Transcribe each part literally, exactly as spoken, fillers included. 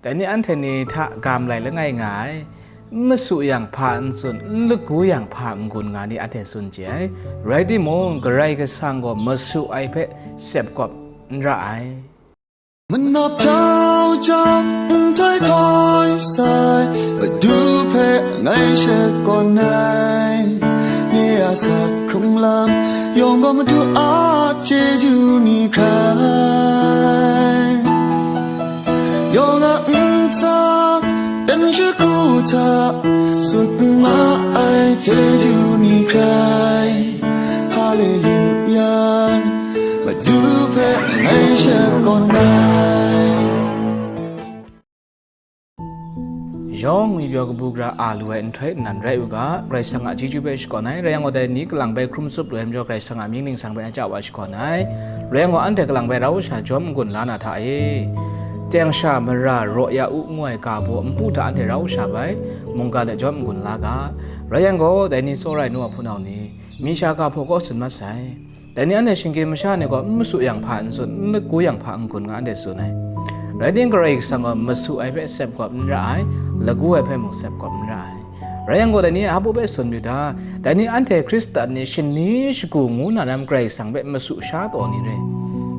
Dai ni anhte ni hta gam lai langai nga ai, n masu yang hpa n tsun, n lagu yang hpa n gun nga ni anhte tsun chye ai. Rai timung, Karai Kasang gaw masu ai hpe sepkawp n ra ai. Manap jau jau, nhtoi htoi sai, Madu hpe ngai shakawn ai. Nye a asak hkrung lam yawng gaw Madu a chyeju ni hkrai. Yawng a ntsa, dan shagu hta, sut ma ai chyeju ni hkrai. Haleluya, Madu hpe ngai shakawn ai. Yawng ngwi pyaw kabu gara a lu ai nhtoi nnan rai u ga, Karai Kasang a chyeju hpe shakawn ai, rai yang gaw dai ni kalang bai hkrum tsup lu ai majaw, Karai Kasang a mying ningsang hpe a chyawa shakawn ai, rai yang gaw anhte kalang bai rau sha jawm n-gun la na hta e? Teng sha mara raw ya u ngu ai ga baw npu hta anhte rau sha bai, mungkan de jawm n-gun la ga, rai yang gaw dai ni tsawra ai nu a hpunau ni, mi sha ga hpaw kaw tsun mat sai. Dai ni anhte shinggyim masha ni gaw n masu yang hpa n tsun, n lagu yang hpa n gun nga anhte tsun ai. Rai timung, Karai Kasang gaw masu ai hpe sepkawp n ra ai, lagu ai hpe mung sepkawp n ra ai. Rai yang gaw, dai ni a hpaw hpe tsun yu ta, dai ni anhte Hkristan ni shani shagu ngu na lam Karai Kasang hpe masu sha taw ni re.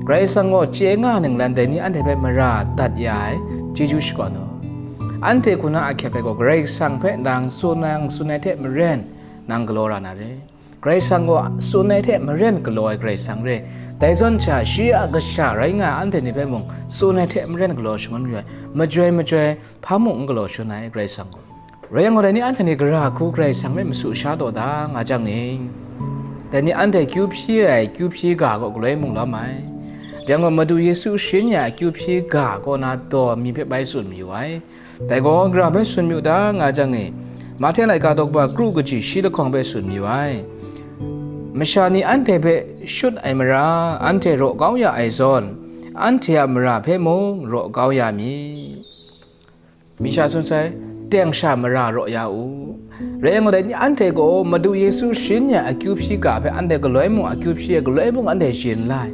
Karai Kasang gaw chye nga ninglan dai ni anhte hpe mara dat ya ai, chyeju shakawn u. Anhte hku na ahkyak ai gaw Karai Kasang hpe nang tsun ai, tsun ai hte maren nang galaw ra na re. Karai Kasang gaw tsun ai hte maren galaw ai Karai Kasang re. Dai zawn sha, shi a kasha rai nga ai anhte ni hpe mung tsun ai hte maren galaw shangun mayu ai, majoi majoi hpa mung n galaw shangun ai Karai Kasang gaw. Rai yang gaw, dai ni anhte ni gara hku Karai Kasang hpe masu sha taw da nga jang ni, dai ni anhte kyu hpyi ai kyu hpyi ga gaw galoi mung lawm ai. Rai yang gaw, Madu Yesu sharin ya ai kyu hpyi ga kaw na daw mi hpe bai tsun mayu ai. Dai gaw gara hpe tsun mayu ta nga jang e, Mahte laika daw kaba kru kaji shi lahkawng hpe tsun mayu ai. Masha ni anhte hpe shut ai mara, anhte raw kau ya ai zawn, anhte a mara hpe mung raw kau ya mi. Mi sha tsun sai, teng sha mara raw ya u. Rai yang gaw, dai ni anhte gaw Madu Yesu sharin ya ai akyu hpyi ga hpe anhte galoi mung akyu hpyi ai, galoi mung anhte yin la ai.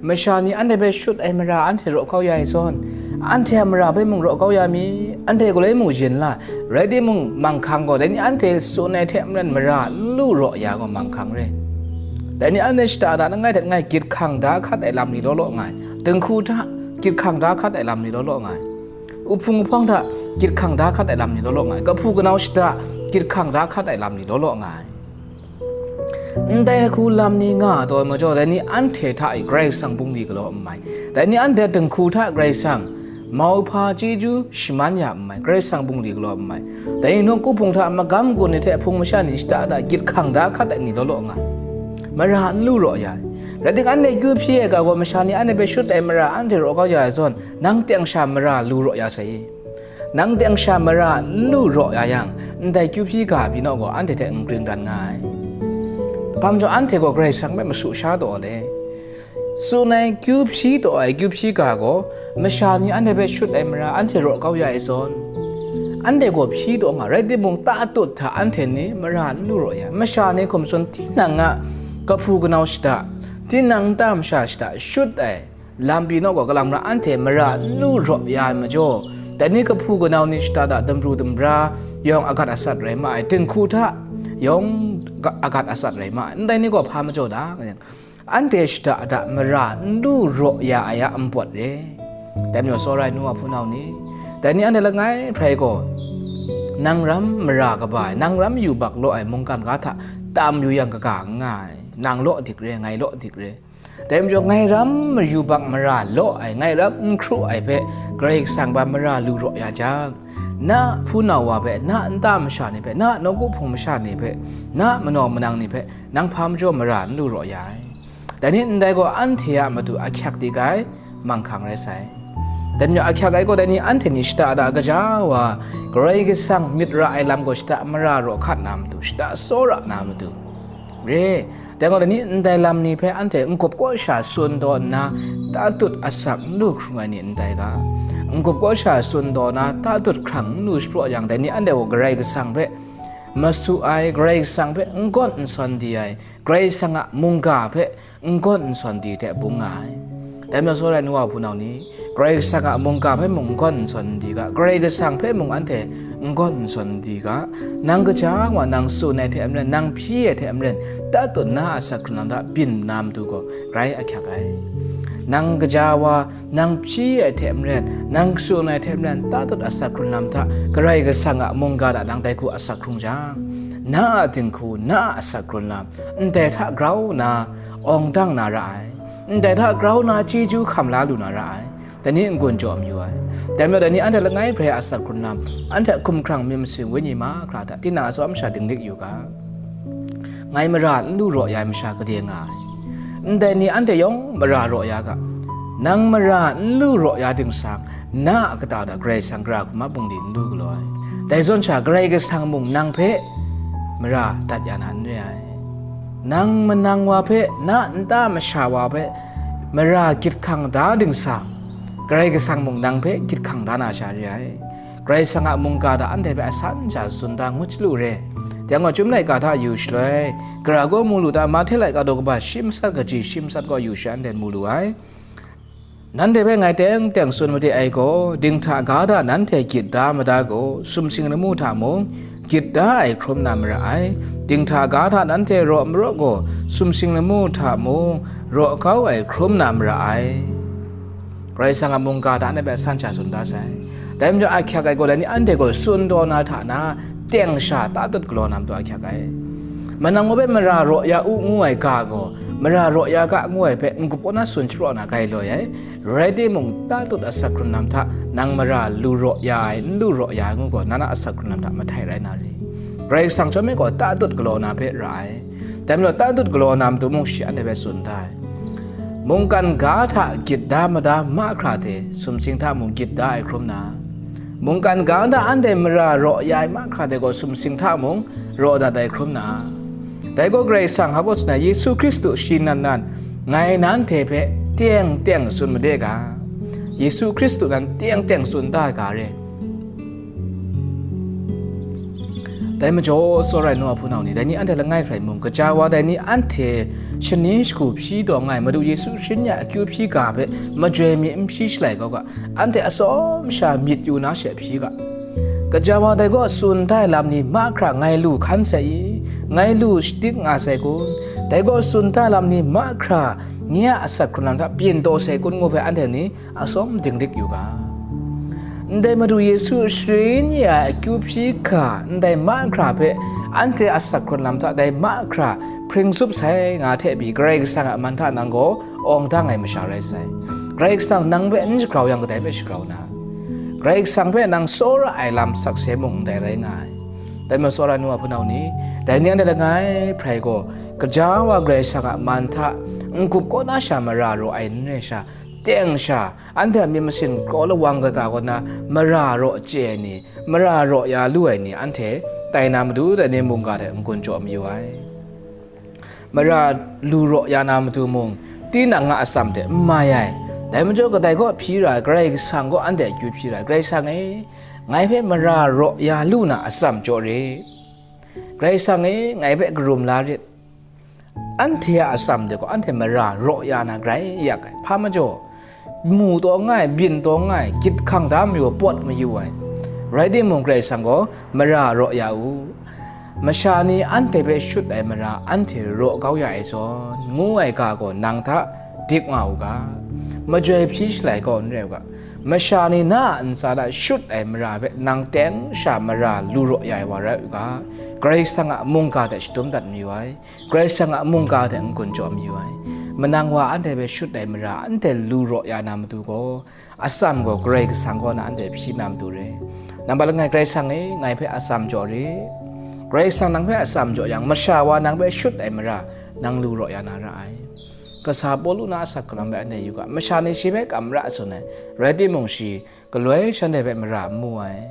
Masha ni anhte hpe shut ai mara anhte raw kau ya ai zawn, anhte a mara hpe mung raw kau ya mi, anhte galoi mung yin la ai. Rai timung, manghkang gaw, dai ni anhte tsun ai hte maren mara n lu raw ya gaw manghkang re. Dai ni anhte shata da langai hte langai gyit hkang da hkat ai lam ni law law nga ai. Dinghku hta gyit hkang da hkat ai lam ni law law nga ai. Uhpung uhpawng hta gyit hkang da hkat ai lam ni law law nga ai. Kahpu kanau shata gyit hkang da hkat ai lam ni law law nga ai. Ndai hku lam ni nga taw ai majaw, dai ni anhte hta e Karai Kasang bungli galaw n mai. Dai ni anhte dinghku hta Karai Kasang mauhpa chyeju shaman ya n mai, Karai Kasang bungli galaw n mai. Dai ni nawku hpung hta magam gun ni hte hpung masha ni shata da gyit hkang da hkat ai ni law law nga ai. Mara n lu raw ya ai. Rai timung, anhte kyu hpyi ai ga gaw masha ni anhte hpe shut ai mara anhte raw kau ya ai zawn, nang teng sha mara lu raw ya sai. Nang teng sha mara n lu raw ya yang, ndai kyu hpyi ga pyi naw gaw anhte hte n gring dan nga ai. Hpa majaw, anhte gaw Karai Kasang hpe masu sha taw le. Tsun ai kyu hpyi taw ai kyu hpyi ga gaw, masha ni anhte hpe shut ai mara anhte raw kau ya ai zawn, anhte gaw hpyi taw nga, rai timung, tatut hta anhte ni mara n lu raw ya. Masha ni hkum tsun, tinang a kahpu kanau shata, tinang nta masha shata shut ai lam pyi naw gaw, kalang mara anhte mara n lu raw ya ai majaw, dai ni kahpu kanau ni shata da damru damra yawng agat atsat rai ma ai, dinghku hta yawng ga-, agat atsat rai ma ai. Ndai ni gaw hpa majaw da, anhte shata da mara n lu raw ya ai a npawt re. Dai majaw, tsawra ai nu wa hpunau ni, dai ni anhte langai hprai gaw, nang ram mara kaba ai, nang ram yubak law ai mungkan ga hta tam yu yang kaga n nga ai, nang law dik re, ngai law dik re. Dai majaw, ngai ram yubak mara law ai, ngai ram n hkru ai hpe Karai Kasang hpe mara lu raw ya jang, na hpunau wa hpe, na nta masha ni hpe, na nawku hpung masha ni hpe, na manaw manang ni hpe, nang hpa majaw mara n lu raw ya ai. Dai ni ndai gaw anhte a matu ahkyak dik ai manghkang rai sai. Dai majaw, ahkyak ai gaw, dai ni anhte ni shata da kaja wa, Karai Kasang myit ra ai lam gaw shata mara raw hkat na matu, shata tsawra na matu re. Dai gaw, dai ni ndai lam ni hpe anhte n-gup kaw sha tsun taw nna, tatut asak n lu hkrung ai ni ndai ga. N-gup kaw sha tsun taw nna, tatut hkrang n lu shapraw yang, dai ni anhte gaw Karai Kasang hpe masu ai, Karai Kasang hpe n gawn n sawn di ai, Karai Kasang a mungga hpe n gawn n sawn di hte bung nga ai. Dai majaw, tsawra ai nu wa hpunau ni, Karai Kasang a mungga hpe mung n gawn n sawn n di ga, Karai Kasang hpe mung anhte n gawn n sawn n di ga, nang kaja wa nang tsun ai hte maren, nang hpyi ai hte maren, tatut na a asak hkrun lam hta byin na matu gaw grai ahkyak ai. Nang kaja wa nang hpyi ai hte maren, nang tsun ai hte maren, tatut asak hkrun lam hta Karai Kasang a mungga hta nang dai hku asak hkrung jang, na a dinghku, na a asak hkrun lam, ndai hta grau nna awng dang na ra ai, ndai hta grau nna chyeju hkam la lu na ra ai. Dai ni n-gun jaw mayu ai. Dai majaw, dai ni anhte langai hprai a asak hkrun lam, anhte a hkumhkrang myit masin wenyi mahkra hta tinang atsawm sha dinglik yu ga. Ngai mara n lu raw ya ai masha gade nga ai. Ndai ni anhte yawng mara raw ya ga. Nang mara n lu raw ya dingsang, na a kata hta Karai Kasang gara hkum a bungli n lu galaw ai. Dai zawn sha, Karai Kasang mung nang hpe mara dat ya na n re ai. Nang manang wa hpe, na nta masha wa hpe mara gyit hkang da dingsang, Karai Kasang mung nang hpe gyit hkang da na sha re ai. Karai Kasang a mungga hta anhte hpe asan sha tsun da ngut chyalu re. Dai gaw, Chyum laika hta yu shaloi, gara gaw mu lu ta, Mahte laika daw kaba shi matsat kaji shi matsat gaw yu sha anhte mu lu ai. Nanhte hpe ngai teng teng tsun made ai gaw, dinghta ga hta nanhte gyit da mada gaw, sumsing lamu hta mung, gyit da ai hkrum na mara ai. Dinghta ga hta nanhte raw maraw gaw, sumsing lamu hta mung, raw kau ai hkrum na mara ai. Karai Kasang a mungga hta anhte hpe asan sha tsun da sai. Dai majaw, ahkyak ai gaw, dai ni anhte gaw tsun taw na hta na, teng sha tatut galaw na matu ahkyak ai. Manang wa hpe mara raw ya u ngu ai ga gaw, mara raw ya ga ngu ai hpe n-gup kaw na tsun shapraw na grai loi ai. Rai timung, tatut asak hkrun lam hta nang mara lu raw ya ai, n lu raw ya ai ngu gaw, na na asak hkrun lam hta mahtai rai na ri? Karai Kasang chyawm e gaw, tatut galaw na hpe ra ai. Dai majaw, tatut galaw na matu mung shi anhte hpe tsun da ai. Mungkan ga hta gyit da mada mahkra hte sumsing hta mung gyit da ai hkrum na, mungkan ga hta anhte mara raw ya ai mahkra hte gaw sumsing hta mung raw dat ai hkrum na, dai gaw Karai Kasang hpa baw tsun ai, Yesu Hkristu shi nan nan ngai nanhte hpe teng teng tsun made ga, Yesu Hkristu nan teng teng tsun da ai ga re. Dai majaw, tsawra ai nu a hpunau ni, dai ni anhte langai hkrai mung, gaja wa dai ni anhte shani shagu hpyi taw nga ai Madu Yesu sharin ya akyu hpyi ga hpe majoi mi n hpyi shalai kau ga, anhte atsawm sha myit yu na she hpyi ga. Gaja wa dai gaw tsun da ai lam ni mahkra ngai lu hkan sai i? Ngai lu shadik nga sai kun? Dai gaw tsun da ai lam ni mahkra nye a asak hkrun lam hta byin taw sai kun ngu hpe anhte ni atsawm dinglik yu ga. Ndai Madu Yesu sharin ya ai akyu hpyi ga, ndai mahkra hpe anhte asak hkrun lam hta dai mahkra hpring tsup sai nga hte pyi, Karai Kasang a man hta nang gaw awng dang ai masha rai sai. Karai Kasang nang hpe n shagrau yang, kadai hpe shagrau na? Karai Kasang hpe nang tsawra ai lam sakse mung ndai rai nga ai. Dai majaw, tsawra ai nu a hpunau ni, dai ni anhte langai hprai gaw, gaja wa Karai Kasang a man hta n-gup kaw na sha mara raw ai n re sha, teng sha, anhte a myit masin kraw lawang kata kaw na mara raw chye ai ni, mara raw ya lu ai ni, anhte tai na matu dai ni mungga hte n-gun jaw mayu ai. Mara lu raw ya na matu mung, tinang a atsam hte n mai ai. Dai majaw, kadai kaw hpyi ra ai, Karai Kasang gaw anhte akyu hpyi ra ai. Karai Kasang e, ngai hpe mara raw ya lu na atsam jaw rit. Karai Kasang e, ngai hpe karum la rit. Anhte a atsam de gaw anhte mara raw ya na grai yak ai. Hpa majaw, mu taw nga ai, byin taw nga ai, gyit hkang da mayu, pawt mayu ai. Rai timung, Karai Kasang gaw mara raw ya u. Masha ni anhte hpe shut ai mara anhte raw kau ya ai zawn, ngu ai ga gaw nang hta dik nga u ga. Majoi hpyi shalai gaw n rai u ga. Masha ni na a ntsa hta shut ai mara hpe nang teng sha mara lu raw ya ai wa rai u ga. Karai Kasang a mungga hte shadum dat mayu ai. Karai Kasang a mungga hte n-gun jaw mayu ai. Manang wa anhte hpe shut ai mara anhte lu raw ya na matu gaw, atsam gaw Karai Kasang kaw na anhte hpyi na matu re. Nambat langai, Karai Kasang e, ngai hpe atsam jaw re. Karai Kasang nang hpe atsam jaw yang, masha wa nang hpe shut ai mara nang lu raw ya na ra ai. Kasa Pawlu na asak hkrun lam hpe anhte yu ga, masha ni shi hpe kam ra tsun ai, rai timung, shi galoi shanhte hpe mara n mu ai.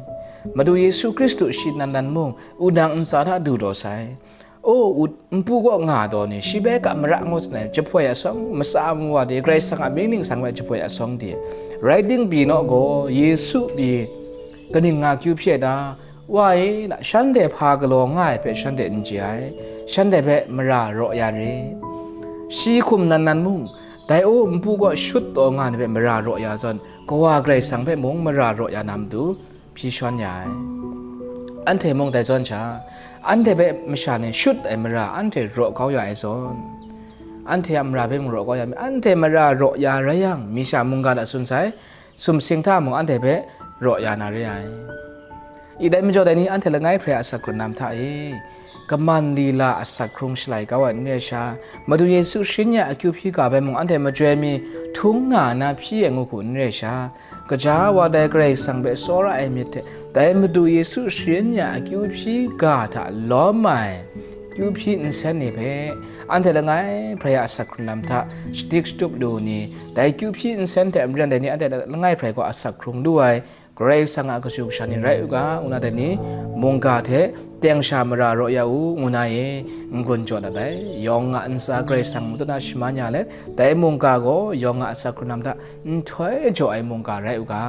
Madu Yesu Hkristu shi nan nan mung, wunang ntsa hta du taw sai. O, u, npu kaw nga taw ni, shi hpe kam ra ngu tsun ai, jahpoi asawng, matsa mu wa de, Karai Kasang a mying ningsang hpe jahpoi asawng de, rai ting pyi naw gaw, Yesu pyi kaning nga kyu hpyi ai ta? Wa e, na, shanhte hpa galaw nga ai hpe shanhte n chye ai, shanhte hpe mara raw ya rit. Shi hkum nan nan mung, Dai u npu gaw shut taw nga ai hpe mara raw ya zawn, Kawa Karai Kasang hpe mung mara raw ya na matu hpyi shawn ya ai. Anhte mung dai zawn sha, anhte hpe masha ni shut ai mara anhte raw kau ya ai zawn, anhte a mara hpe mung raw kau ya mi, anhte mara raw ya rai yang, mi sha mungga hta tsun sai, sumsing hta mung anhte hpe raw ya na re ai. I dai majaw dai ni anhte langai hprai a asak hkrung lam hta e, kaman lila asak hkrung shalai kau ai n re ai sha, Madu Yesu sharin ya akyu hpyi ga bai mung anhte majoi mi htung nga na hpyi ai ngu hku n re ai sha, gaja wa dai Karai Kasang hpe tsawra ai myit hte dai Madu Yesu sharin ya akyu hpyi ga hta lawm ai kyu hpyi nsen ni hpe anhte langai hprai a asak hkrung lam hta shadik shatup lu ni, dai kyu hpyi nsen hte maren dai ni anhte langai hprai gaw asak hkrung lu ai Karai Kasang a kashu kasha ni rai u ga, ngu na dai ni, mungga hte teng sha mara raw ya u, ngu na e, n-gun jaw dat ai. Yawng a ntsa Karai Kasang matut na shaman ya let, dai mungga gaw yawng a asak hkrung lam hta nhtoi jaw ai mungga rai u ga.